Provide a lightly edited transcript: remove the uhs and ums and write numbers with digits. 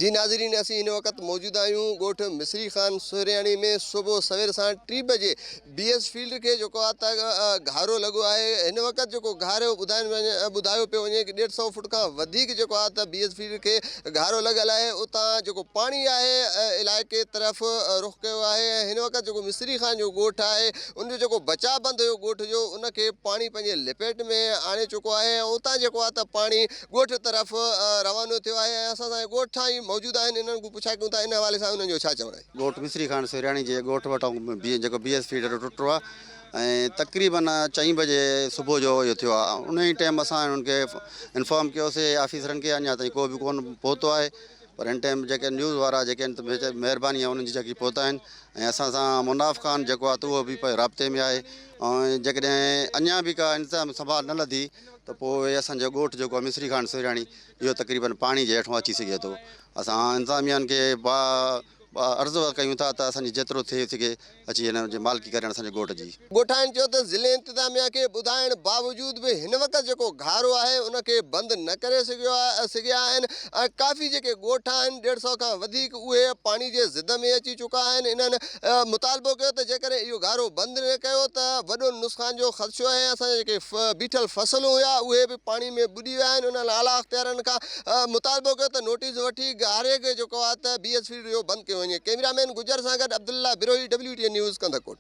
جي ناظرين اسين هن وقت موجود آهيون ڳوٺ مصري خان سهرياڻي ۾ صبح سوير سان ٽي بجي بي ايس فيلڊ کي جيڪو آهي ته گهارو لڳو آهي هن وقت جيڪو گهارو ٻڌائن ٻڌايو پيو وڃي ڪي ڏيڍ سئو فوٽ کان وڌيڪ جيڪو آهي ته بي ايس فيلڊ کي گهارو لڳل آهي اتان جيڪو پاڻي آهي علائقي طرف رخ ڪيو آهي ۽ هن وقت جيڪو مصري خان جو ڳوٺ آهي ان جو جيڪو بچاء بند هيو ڳوٺ جو ان کي پاڻي پنهنجي لپيٽ ۾ آڻي چڪو آهي ۽ اتان جيڪو آهي ته پاڻي ڳوٺ طرف روانو ٿيو آهي ۽ اسان سان ڳوٺ ئي موجود آهن انهن کان پڇا ڪيون ٿا ان حوالي سان انهن جو ڇا چوڻ آهي. ڳوٺ مصري خان سيرياڻي جي ڳوٺ وٽان بي جيڪو بي ايس فيڊر ٽٽو آهي ۽ تقريبن چئين بجي صبح جو اهو ٿيو آهي ان ئي ٽائيم اسان انهن کي انفارم ڪيوسي آفيسرن کي اڃا تائين ڪو به ڪونه پهتو آهي پر هن ٽائيم جيڪي نيوز وارا جيڪي آهن ته مهرباني آهي انهن جي جيڪي پهتا آهن ۽ اسان سان مناف خان جيڪو آهي ته اهو به رابطي ۾ آهي ۽ جيڪڏهن اڃا به ڪا انتظام سنڀال نه لڌي ته پوء اسان جو ڳوٺ جيڪو آهي مصري خان سهرياڻي اهو تقريبن پاڻي جي هيٺون اچي سگهي ٿو اسان انتظاميان کي با عرض ڪيون ٿا ته اسان جي جيترو ٿئي سگهي اچي هن جي مالڪي ڪرين اسان جي ڳوٺ جي. ڳوٺاڻن چيو ته ضلعي انتظاميا کي ٻڌائڻ باوجود به هن وقت جيڪو گهارو آهي ان کي بند نه ڪري سگهيو سگهيا آهن ۽ ڪافي جيڪي ڳوٺ آهن ڏيڍ سئو کان وڌيڪ اهي پاڻي جي زد ۾ اچي چڪا آهن انهن مطالبو ڪيو ته جيڪڏهن اهو گهارو بند نه ڪيو ته وڏو نسخان جو خدشو آهي ۽ اسان جا جيڪي بيٺل فصلون هيا اهي به پاڻي ۾ ٻڏي ويا آهن انهن اعليٰ اختيارن کان مطالبو ڪيو ته نوٽيس وٺي گهاري کي جيڪو آهي ته بي ايس فيلڊ جو بند ڪيو وڃي ڪئميرا مين گجر سان گڏ Abdullah Brohi W T N news Kandhkot.